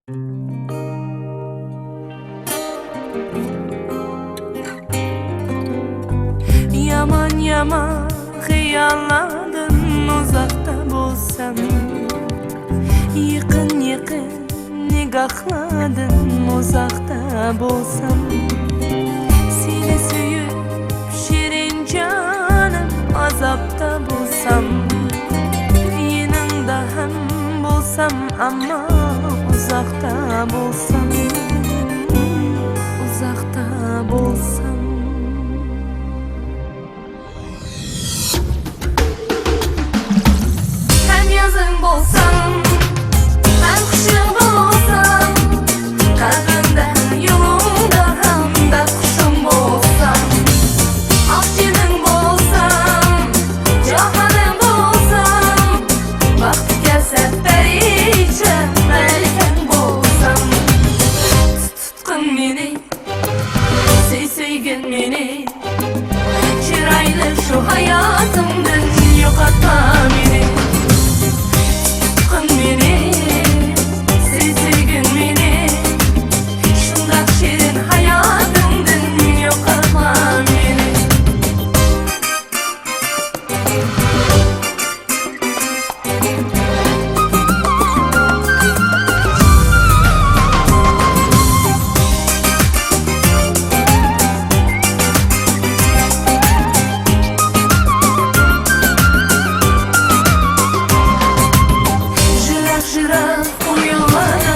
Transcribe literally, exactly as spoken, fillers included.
يامان يامان خىياللاردىن ئۇزاقتا بولسام، يېقىن يېقىن نىگاھلاردىن ئۇزاقتا بولسام، سېنى سۆيۈپ شېرىن جانىم ئازابتا بولسام، يېنىڭدا ھەم بولسام، ئەمما ئۇزاقتا بولسام، ئۇزاقتا بولسام. ھەم يازىڭ بولسام، ھەم قىشىڭ بولسام، قەلبىمدە ھەم يولۇڭدا ھەم بەت قۇشۇڭ بولسام، ئاق جېنىڭ بولسام، جاھانىڭ بولسام، ۋاقتى كەلسە پەرىشان مەلىكەڭ بولسام، تۇتقىن مېنى، سۆي سۆيگىن مېنى، چىرايلىق شۇ ھاياتىڭدىن يوقاتما مېنى. تۇتقىن مېنى، سۆي سۆيگىن مېنى، شۇنداق شېرىن ھاياتىڭدىن يوقاتما مېنى. يىراق يىراق ئۇ يوللاردا